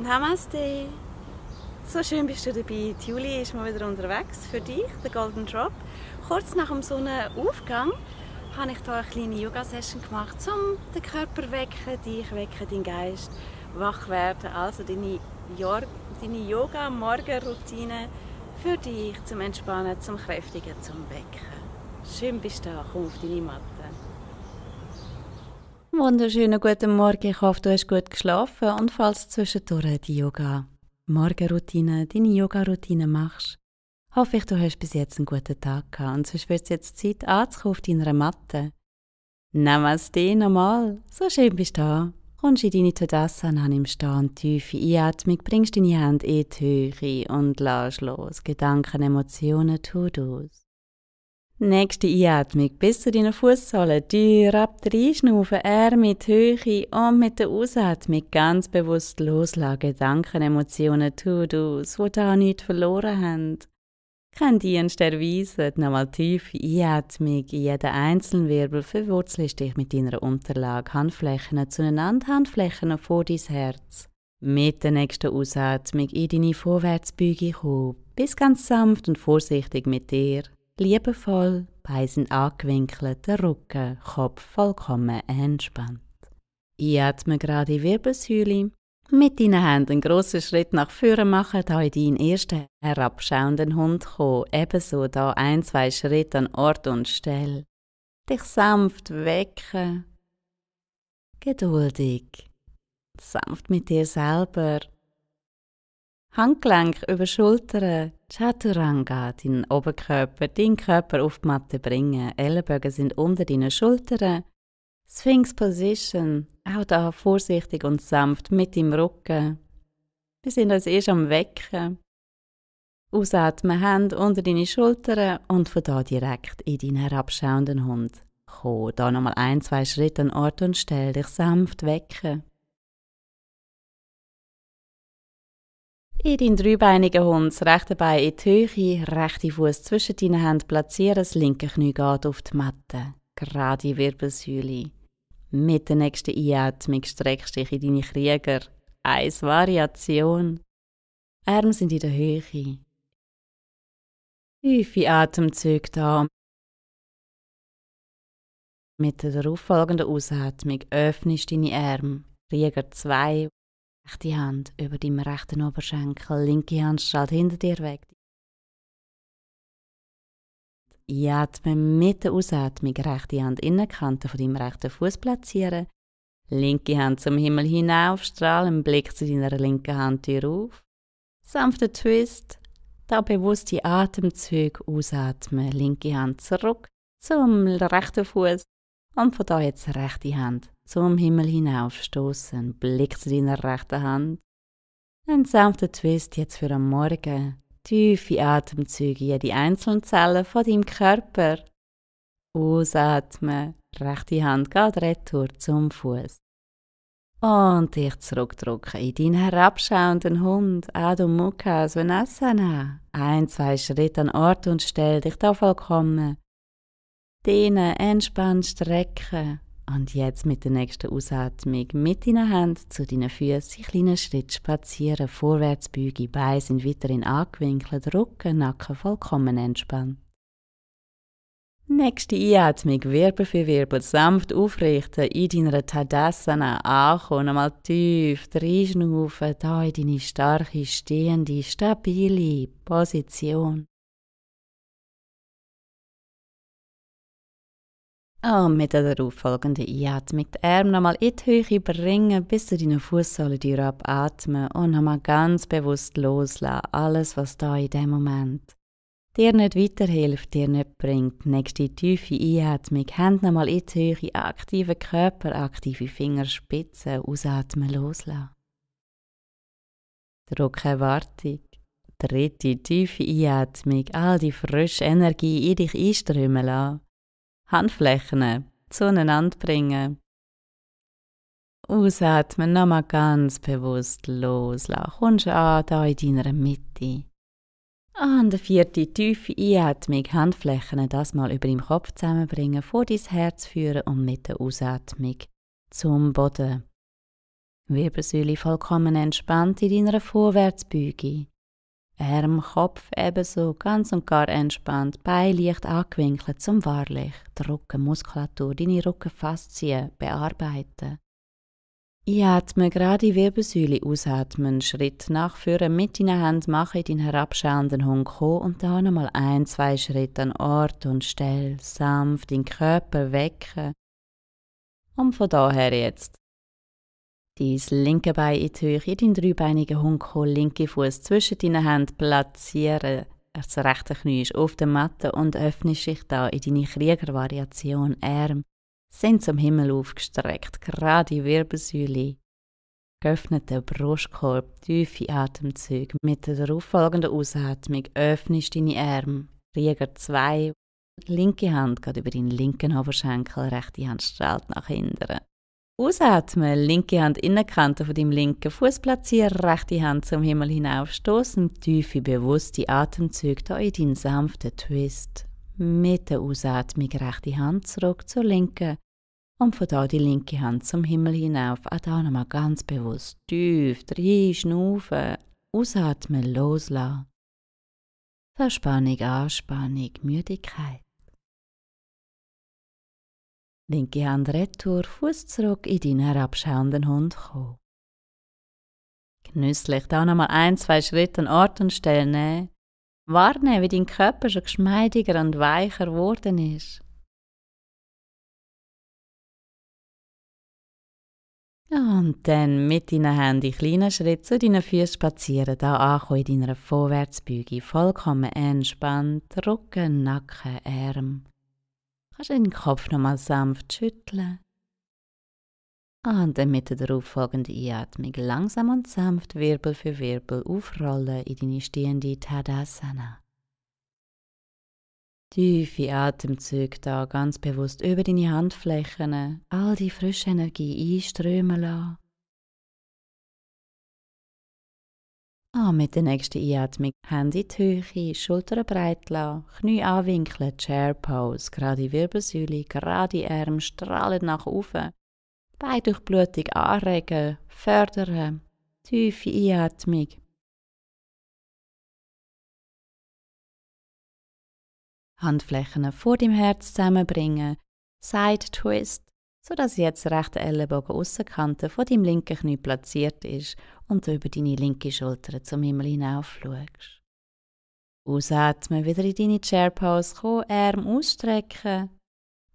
Namaste. So schön bist du dabei. Die Juli ist mal wieder unterwegs für dich, der Golden Drop. Kurz nach dem Sonnenaufgang habe ich hier eine kleine Yoga-Session gemacht, um den Körper wecken, dich wecken, deinen Geist wach werden. Also deine Yoga-Morgenroutine für dich zum Entspannen, zum Kräftigen, zum Wecken. Schön bist du da, komm auf deine Matte. Wunderschönen guten Morgen, ich hoffe, du hast gut geschlafen und falls zwischendurch die Yoga-Morgenroutine, deine Yoga-Routine machst, hoffe ich, du hast bis jetzt einen guten Tag gehabt und sonst wird es jetzt Zeit anzukommen auf deiner Matte. Namaste nochmal, so schön bist du da. Kommst in deine Tadasana im Stehen, tiefe Einatmung, bringst deine Hände in die Höhe und lass los. Gedanken, Emotionen, To-Dos. Nächste Einatmung bis zu deinen Fußsohlen, Tür ab, reinschnaufen, Arme in die Höhe und mit der Ausatmung ganz bewusst loslassen. Gedanken, Emotionen, To-Dos, die da nichts verloren haben. Kein Dienst erweisen, nochmal tiefe Einatmung in jeden einzelnen Wirbel, verwurzelst dich mit deiner Unterlage, Handflächen zueinander, Handflächen vor dein Herz. Mit der nächsten Ausatmung in deine Vorwärtsbeuge kommen, bis ganz sanft und vorsichtig mit dir. Liebevoll, Beine sind angewinkelt, der Rücken, Kopf vollkommen entspannt. Einatme gerade in die Wirbelsäule. Mit deinen Händen einen grossen Schritt nach vorne machen, da in deinen ersten herabschauenden Hund kommen. Ebenso da 1-2 Schritte an Ort und Stelle. Dich sanft wecken. Geduldig. Sanft mit dir selber. Handgelenk über Schultern, Chaturanga, deinen Oberkörper, deinen Körper auf die Matte bringen. Ellenbogen sind unter deinen Schultern. Sphinx Position, auch da vorsichtig und sanft mit deinem Rücken. Wir sind uns erst am Wecken. Ausatmen, Hände unter deine Schultern und von da direkt in deinen herabschauenden Hund. Komm, da nochmal 1-2 Schritte an Ort und Stelle, dich sanft wecken. In deinen dreibeinigen Hund, das rechte Bein in die Höhe, rechte Fuß zwischen deinen Händen platzieren, das linke Knie geht auf die Matte. Gerade Wirbelsäule. Mit der nächsten Einatmung streckst du dich in deine Krieger. 1 Variation. Arme sind in der Höhe. Tiefe Atemzüge da. Mit der darauffolgenden Ausatmung öffnest du deine Arme. Krieger 2. Rechte Hand über deinem rechten Oberschenkel, linke Hand strahlt hinter dir weg. Einatme mit der Ausatmung, rechte Hand in der Kante von deinem rechten Fuß platzieren. Linke Hand zum Himmel hinauf, strahlen, Blick zu deiner linken Handtür auf. Sanfter Twist, da bewusste Atemzüge ausatmen. Linke Hand zurück zum rechten Fuß und von da jetzt rechte Hand zum Himmel hinauf stoßen. Blick zu deiner rechten Hand. Ein sanfter Twist jetzt für am Morgen. Tiefe Atemzüge, jede einzelne Zelle von deinem Körper. Ausatmen, rechte Hand geht retour zum Fuß. Und dich zurückdrücken in deinen herabschauenden Hund, Adho Mukha Svanasana. 1-2 Schritte an Ort und Stelle, dich da vollkommen. Dehnen, entspannen, strecken. Und jetzt mit der nächsten Ausatmung mit deinen Händen zu deinen Füßen in kleinen Schritt spazieren, vorwärts beugen, Beine sind weiterhin angewinkelt, Rücken, Nacken vollkommen entspannt. Nächste Einatmung, Wirbel für Wirbel, sanft aufrichten, in deiner Tadasana ankommen, nochmal tief reinschnaufen, da in deine starke, stehende, stabile Position. Und mit der darauffolgenden Einatmung die Arme nochmal in die Höhe bringen, bis zu deinen Fußsohlen abatmen und nochmal ganz bewusst loslassen. Alles, was da in dem Moment dir nicht weiterhilft, dir nicht bringt. Nächste tiefe Einatmung, Hände nochmal in die Höhe, aktive Körper, aktive Fingerspitzen, ausatmen, loslassen. Druckerwartung. Dritte tiefe Einatmung, all die frische Energie in dich einströmen lassen. Handflächen zueinander bringen. Ausatmen, nochmal ganz bewusst loslassen. Kommst an, da in deiner Mitte. Und die vierte tiefe Einatmung, Handflächen das mal über deinem Kopf zusammenbringen, vor dein Herz führen und mit der Ausatmung zum Boden. Wirbelsäule vollkommen entspannt in deiner Vorwärtsbeuge. Arm, Kopf ebenso, ganz und gar entspannt, Beine leicht angewinkelt zum Wahrlich, die Rückenmuskulatur, deine Rückenfaszien bearbeiten. Einatmen, gerade Wirbelsäule, ausatmen, Schritt nach vorne mit deinen Händen machen, in den herabschauenden Hund kommen und dann nochmal 1-2 Schritte an Ort und Stelle, sanft den Körper wecken. Und von daher jetzt dein linke Bein in die Höhe, in den dreibeinigen Hund kommen, linke Fuß zwischen deinen Händen platzieren, das rechte Knie ist auf der Matte und öffnest dich da in deine Kriegervariation, Arme sind zum Himmel aufgestreckt, gerade Wirbelsäule. Geöffneter Brustkorb, tiefe Atemzüge. Mit der darauffolgenden Ausatmung öffnest deine Arme. Krieger 2, linke Hand geht über deinen linken Oberschenkel, rechte Hand strahlt nach hinten. Ausatmen, linke Hand Innenkante von deinem linken Fuß platzieren, rechte Hand zum Himmel hinaufstoßen, tiefe, bewusste Atemzüge hier in deinen sanften Twist. Mit der Ausatmung rechte Hand zurück zur linken und von da die linke Hand zum Himmel hinauf. Auch da nochmal ganz bewusst tief reinschnaufen, ausatmen, loslassen. Verspannung, Anspannung, Müdigkeit. Linke Hand retour, Fuß zurück in deinen herabschauenden Hund kommen. Genüsslich da nochmal 1-2 Schritte an Ort und Stelle nehmen. Wahrnehmen, wie dein Körper schon geschmeidiger und weicher geworden ist. Und dann mit deinen Händen in kleinen Schritten zu deinen Füßen spazieren, da ankommen in deiner Vorwärtsbeuge, vollkommen entspannt, Rücken, Nacken, Arm. Kannst du den Kopf nochmal sanft schütteln. Und dann mit der darauffolgenden Einatmung langsam und sanft Wirbel für Wirbel aufrollen in deine stehende Tadasana. Tiefe Atemzüge da ganz bewusst über deine Handflächen, all die frische Energie einströmen lassen. Mit der nächsten Einatmung Hände in die Höhe, Schultern breit lassen, Knie anwinkeln, Chair Pose, gerade Wirbelsäule, gerade Arme strahlen nach oben. Beidurchblutung anregen, fördern, tiefe Einatmung. Handflächen vor dem Herz zusammenbringen, Side Twist, sodass jetzt der rechte Ellenbogen Aussenkante von deinem linken Knie platziert ist und du über deine linke Schulter zum Himmel hinauf schaust. Ausatmen, wieder in deine Chair Pose kommen, Arme ausstrecken,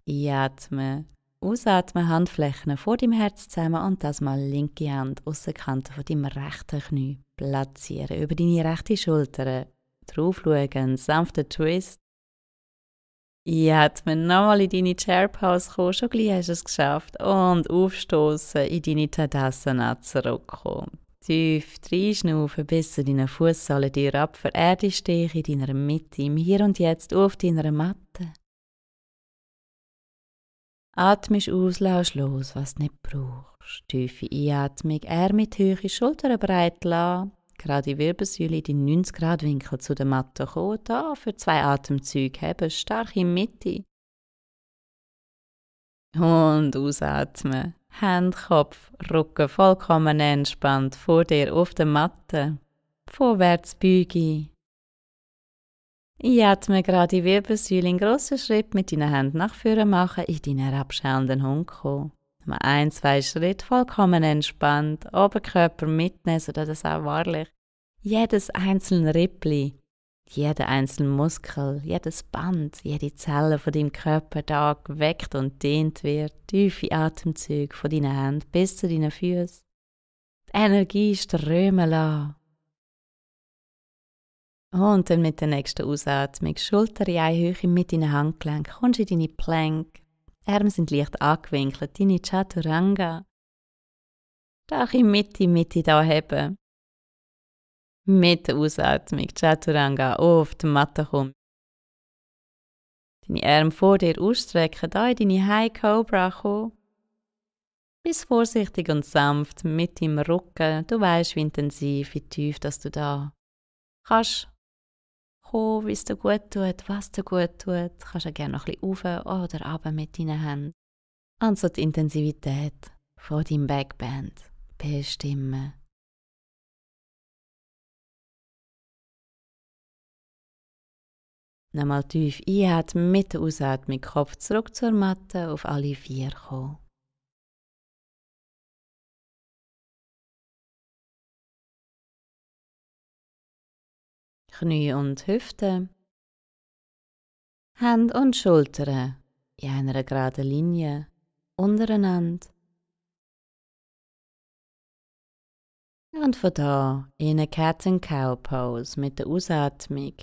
einatmen. Ausatmen, Handflächen vor dem Herz zusammen und das mal linke Hand Aussenkante von deinem rechten Knie platzieren. Über deine rechte Schulter drauf schauen, sanfter Twist. Einatmen, nochmal in deine Chair Pose kommen, schon gleich hast du es geschafft. Und aufstoßen, in deine Tadasana zurückkommen. Tief reinschnaufen, bis zu deinen Fußsohlen dir ab, vererdest dich in deiner Mitte, im Hier und Jetzt auf deiner Matte. Atmisch aus, lass los, was du nicht brauchst. Tiefe Einatmung, Arme in die Höhe, Schultern breit lassen. Gerade die Wirbelsäule in den 90-Grad-Winkel zu der Matte kommen. Da für 2 Atemzüge haben, stark in die Mitte. Und ausatmen. Hände, Kopf, Rücken vollkommen entspannt vor dir auf der Matte. Vorwärtsbeuge. Einatmen, gerade die Wirbelsäule in grossen Schritt mit deinen Händen nach vorne machen, in deinen herabschauenden Hund kommen. Mal 1-2 Schritte vollkommen entspannt, Oberkörper mitnehmen, sodass es auch wahrlich jedes einzelne Rippli, jeder einzelne Muskel, jedes Band, jede Zelle von deinem Körper da geweckt und dehnt wird. Tiefe Atemzüge von deinen Händen bis zu deinen Füßen. Die Energie strömen lassen. Und dann mit der nächsten Ausatmung, Schulter in eine Höhe mit deinen Handgelenken, kommst in deine Plank. Arme sind leicht angewinkelt, deine Chaturanga. Stark in Mitte da heben. Mit der Ausatmung, Chaturanga, auf die Matte kommen. Deine Arme vor dir ausstrecken, da in deine High Cobra kommen. Bist vorsichtig und sanft mit deinem Rücken. Du weißt, wie intensiv, wie tief, dass du da kannst kommen, wie es dir gut tut, was dir gut tut. Du kannst auch gerne noch ein bisschen rauf oder runter mit deinen Händen. Und so die Intensivität von deinem Backbend. bestimmen. Nochmal tief einatmen, mit der Ausatmung Kopf zurück zur Matte, auf alle 4 kommen. Knie und Hüfte, Hände und Schultern in einer geraden Linie untereinander. Und von da in eine Cat-and-Cow-Pose mit der Ausatmung.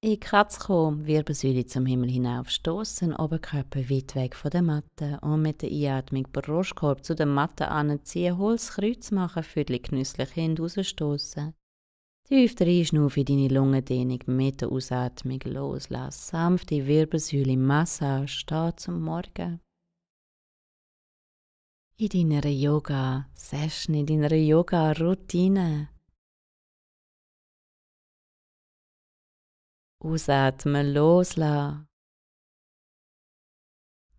In die Katze kommen, Wirbelsäule zum Himmel hinauf stoßen, Oberkörper weit weg von der Matte und mit der Einatmung Brustkorb zu der Matte anziehen, hohes Kreuz machen, Viertel genüsslich hin rausstoßen. Tief reinschnaufen in deine Lungendehnung mit der Ausatmung loslassen. Sanfte Wirbelsäule Massage, stehen zum Morgen. In deiner Yoga-Session, in deiner Yoga-Routine. Ausatmen, loslassen.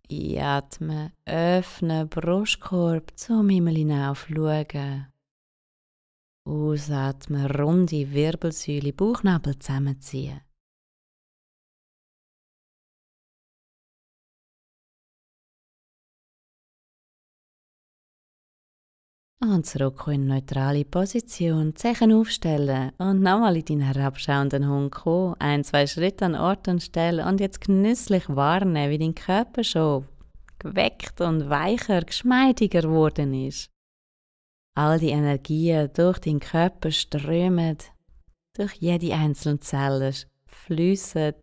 Einatmen, öffnen, Brustkorb zum Himmel hinauf schauen. Ausatmen, runde Wirbelsäule, Bauchnabel zusammenziehen. Und zurück in neutrale Position, Zechen aufstellen und nochmal in deinen herabschauenden Hund kommen. 1-2 Schritte an Ort und Stelle und jetzt genüsslich wahrnehmen, wie dein Körper schon geweckt und weicher, geschmeidiger geworden ist. All die Energien durch deinen Körper strömen, durch jede einzelne Zelle fließen.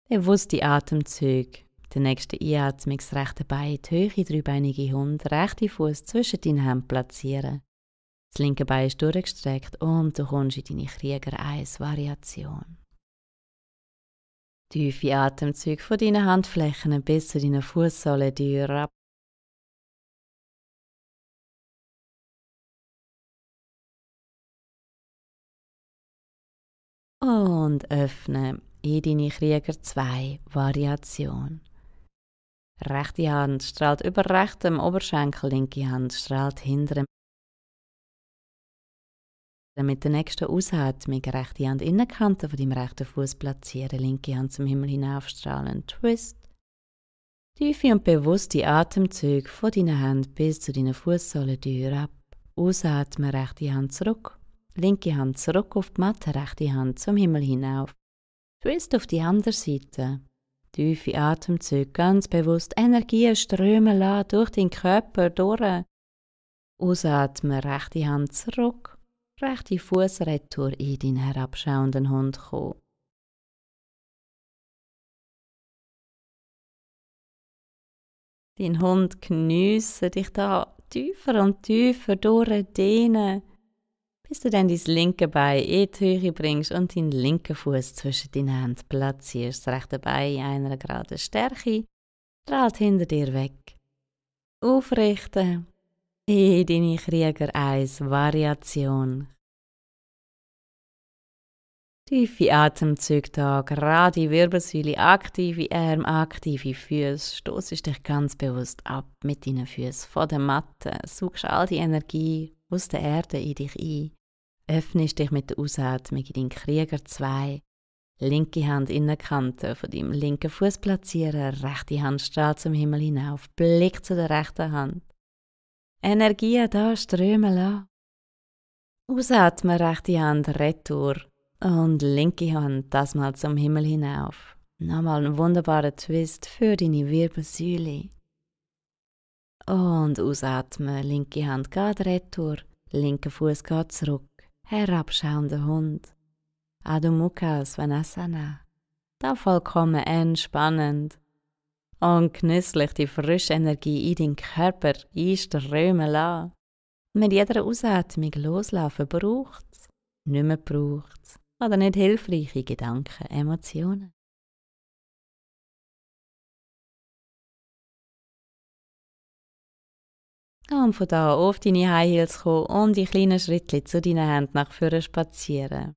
Bewusste Atemzüge. Der nächste Einatmung, das rechte Bein in die Höhe, dreibeinige Hund, rechte Fuß zwischen deinen Händen platzieren. Das linke Bein ist durchgestreckt und du kommst in deine Krieger-1-Variation. Tiefe Atemzüge von deinen Handflächen bis zu deinen Fußsohlen ab. Und öffne in deine Krieger-2-Variation. Rechte Hand strahlt über rechtem Oberschenkel, linke Hand strahlt hinter. Mit der nächsten Ausatmung rechte Hand in der Kante von deinem rechten Fuß platzieren, linke Hand zum Himmel hinaufstrahlen, Twist. Tiefe und bewusste Atemzüge von deinen Händen bis zu deinen Fußsohlen ab. Ausatmen, rechte Hand zurück, linke Hand zurück auf die Matte, rechte Hand zum Himmel hinauf. Twist auf die andere Seite. Tiefe Atemzüge, ganz bewusst Energien strömen lassen durch den Körper durch. Ausatmen, rechte Hand zurück, rechte Fuß retour in deinen herabschauenden Hund kommen. Dein Hund geniesse dich da tiefer und tiefer durchdehnen, bis du dann dein linke Bein in die Höhe bringst und deinen linken Fuß zwischen deinen Händen platzierst. Das rechte Bein in einer geraden Stärke strahlt hinter dir weg. Aufrichten in deine Krieger-1-Variation. Tiefe Atemzüge da, gerade Wirbelsäule, aktive Arme, aktive Füße. Stoßest dich ganz bewusst ab mit deinen Füßen von der Matte. Saugst all die Energie aus der Erde in dich ein. Öffnest dich mit der Ausatmung in deinen Krieger 2. Linke Hand in der Kante von deinem linken Fuß platzieren. Rechte Hand strahlt zum Himmel hinauf. Blick zu der rechten Hand. Energie da strömen lassen. Ausatmen, rechte Hand retour. Und linke Hand das mal zum Himmel hinauf. Nochmal einen wunderbaren Twist für deine Wirbelsäule. Und ausatmen, linke Hand geht retour, linker Fuß geht zurück. Herabschauender Hund. Adho Mukha Svanasana. Da vollkommen entspannend. Und genüsslich die frische Energie in deinen Körper einströmen lassen. Mit jeder Ausatmung loslaufen braucht's, nicht mehr braucht's. Oder nicht hilfreiche Gedanken, Emotionen. Und von da auf deine High Heels kommen und die kleinen Schritte zu deinen Händen nach vorne spazieren.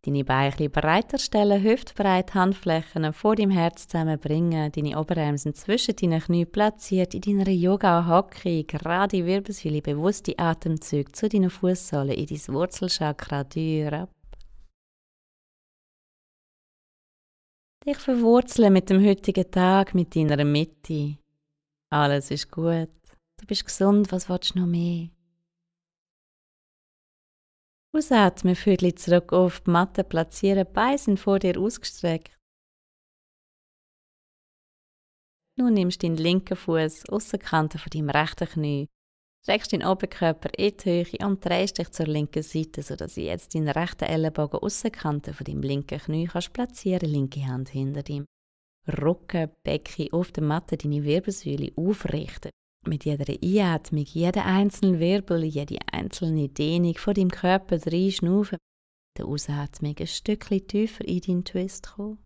Deine Beine ein bisschen breiter stellen, hüftbreit, Handflächen vor deinem Herz zusammenbringen. Deine Oberarme sind zwischen deinen Knien platziert. In deiner Yoga-Hocke, gerade Wirbelsäule, bewusste Atemzüge zu deinen Fußsohlen in dein Wurzelchakra Tür. Dich verwurzeln mit dem heutigen Tag, mit deiner Mitte. Alles ist gut. Du bist gesund, was willst du noch mehr? Ausatmen, Füße zurück auf die Matte platzieren, Beine sind vor dir ausgestreckt. Nun nimmst du deinen linken Fuß, Aussenkante von deinem rechten Knie, streckst deinen Oberkörper in die Höhe und drehst dich zur linken Seite, sodass du jetzt deinen rechten Ellenbogen Aussenkante von deinem linken Knie kannst platzieren, linke Hand hinter deinem Rücken, Becken auf der Matte, deine Wirbelsäule aufrichten. Mit jeder Einatmung, jeder einzelne Wirbel, jede einzelne Dehnung von deinem Körper reinschnaufen. Der Ausatmung ein Stückchen tiefer in deinen Twist kommen.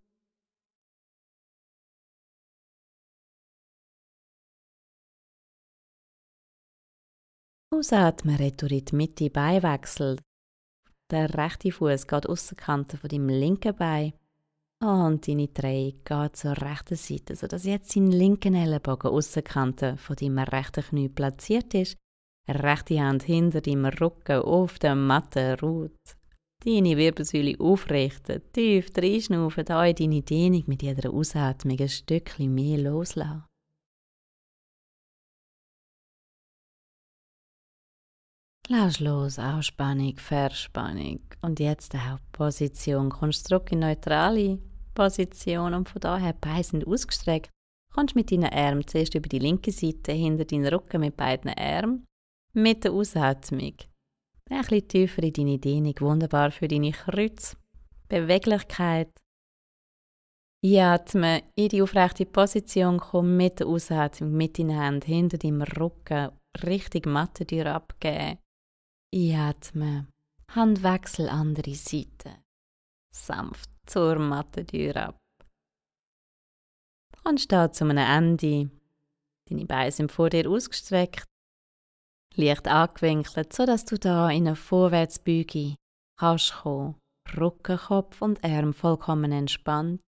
Ausatmen, retour in die Mitte, Beinwechsel. Der rechte Fuß geht aus der Kante von deinem linken Bein. Und deine Drehung geht zur rechten Seite, sodass jetzt dein linken Ellenbogen aus der Kante von deinem rechten Knie platziert ist. Rechte Hand hinter deinem Rücken auf der Matte ruht. Deine Wirbelsäule aufrichten, tief reinschnaufen, da in deine Dehnung mit jeder Ausatmung ein Stückchen mehr loslassen. Lass los, Anspannung, Verspannung. Und jetzt auch Position. Kommst zurück in neutrale Position und von daher die Beine sind ausgestreckt. Kommst mit deinen Armen zuerst über die linke Seite hinter deinen Rücken mit beiden Armen. Mit der Ausatmung ein bisschen tiefer in deine Dehnung. Wunderbar für deine Kreuzbeweglichkeit. Einatmen, in die aufrechte Position kommen, mit der Ausatmung, mit deinen Händen hinter deinem Rücken, Richtung Mattentür abgeben. Einatmen, Handwechsel andere Seite, sanft zur Mattentür ab. Du kannst da zu einem Ende, deine Beine sind vor dir ausgestreckt, leicht angewinkelt, sodass du da in eine Vorwärtsbeuge kannst kommen. Rücken, Kopf und Arm vollkommen entspannt.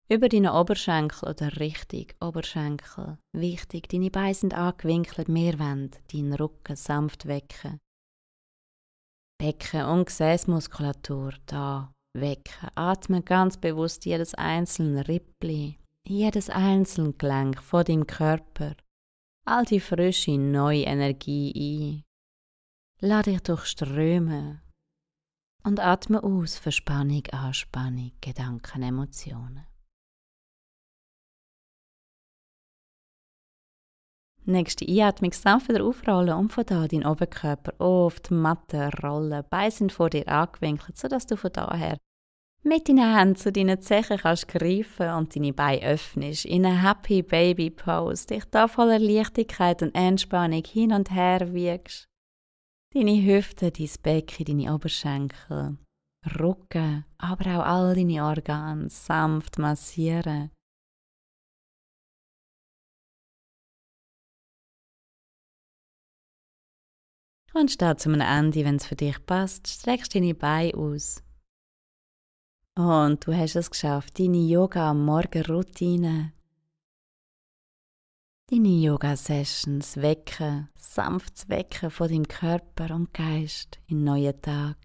Über deinen Oberschenkel oder Richtung Oberschenkel. Wichtig, deine Beine sind angewinkelt, wir wollen deinen Rücken sanft wecken. Becken- und Gesäßmuskulatur da wecken. Atme ganz bewusst jedes einzelne Rippli, jedes einzelne Gelenk von deinem Körper. All die frische, neue Energie ein. Lass dich durchströmen und atme aus Verspannung, Anspannung, Gedanken, Emotionen. Nächste Einatmung sanft wieder aufrollen und von da deinen Oberkörper auf die Matte rollen. Beine sind vor dir angewinkelt, sodass du von daher mit deinen Händen zu deinen Zehen kannst greifen und deine Beine öffnest. In eine Happy Baby Pose. Dich da voller Leichtigkeit und Entspannung hin und her wiegst. Deine Hüfte, dein Becken, deine Oberschenkel, Rücken, aber auch all deine Organe sanft massieren. Und steh zu einem Ende, wenn es für dich passt, streckst deine Beine aus. Und du hast es geschafft, deine Yoga-Morgenroutine, deine Yoga-Sessions wecken, sanftes Wecken von deinem Körper und Geist in den neuen Tag.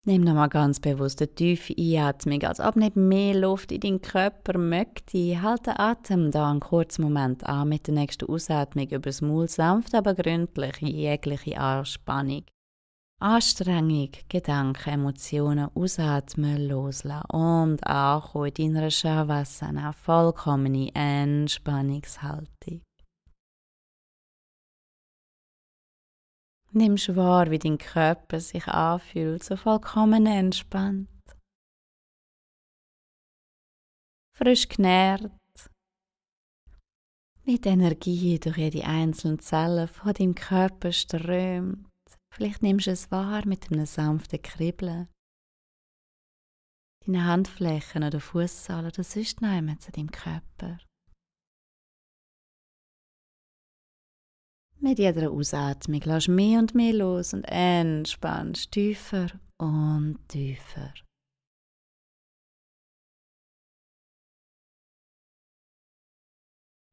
Nimm nochmal ganz bewusst eine tiefe Einatmung, als ob nicht mehr Luft in deinen Körper möchte. Halt den Atem da einen kurzen Moment an mit der nächsten Ausatmung übers Maul, sanft aber gründlich, jegliche Anspannung, Anstrengung, Gedanken, Emotionen ausatmen, loslassen und ankommen in deiner Shavasana, vollkommene Entspannungshaltung. Nimmst wahr, wie dein Körper sich anfühlt, so vollkommen entspannt. Frisch genährt, mit Energie durch jede einzelne Zelle von deinem Körper strömt. Vielleicht nimmst du es wahr mit einem sanften Kribbeln. Deine Handflächen oder Fußsohlen oder sonst nichts zu deinem Körper. Mit jeder Ausatmung lässt mehr und mehr los und entspannst tiefer und tiefer.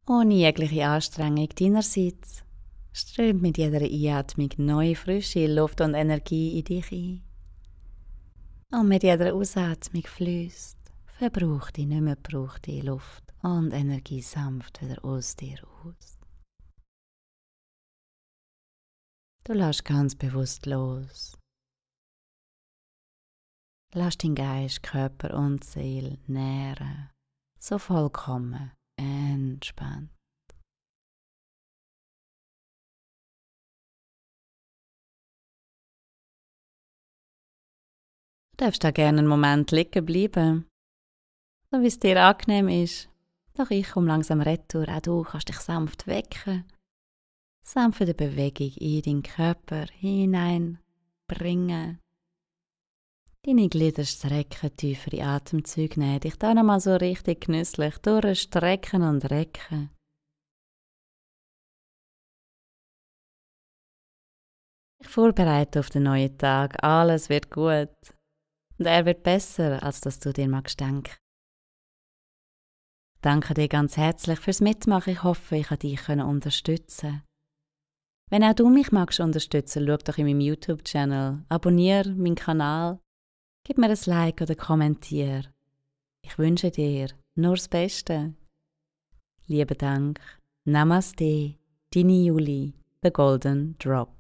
Ohne jegliche Anstrengung deinerseits strömt mit jeder Einatmung neue, frische Luft und Energie in dich ein. Und mit jeder Ausatmung fließt verbrauchte, nicht mehr gebrauchte Luft und Energie sanft wieder aus dir aus. Du lässt ganz bewusst los. Lass deinen Geist, Körper und Seele nähren, so vollkommen entspannt. Du darfst da gerne einen Moment liegen bleiben, so wie es dir angenehm ist. Doch ich komme langsam retour, auch du kannst dich sanft wecken. Sanfte Bewegung in deinen Körper hineinbringen. Deine Glieder strecken, tiefere Atemzüge nehmen, dich da nochmal so richtig genüsslich durchstrecken und recken. Ich vorbereite auf den neuen Tag, alles wird gut. Und er wird besser, als dass du dir magst denken. Danke dir ganz herzlich fürs Mitmachen. Ich hoffe, ich kann dich unterstützen. Wenn auch du mich magst unterstützen, schau doch in meinem YouTube-Channel, abonniere meinen Kanal, gib mir ein Like oder kommentiere. Ich wünsche dir nur das Beste. Lieben Dank. Namaste, deine Julie, The Golden Drop.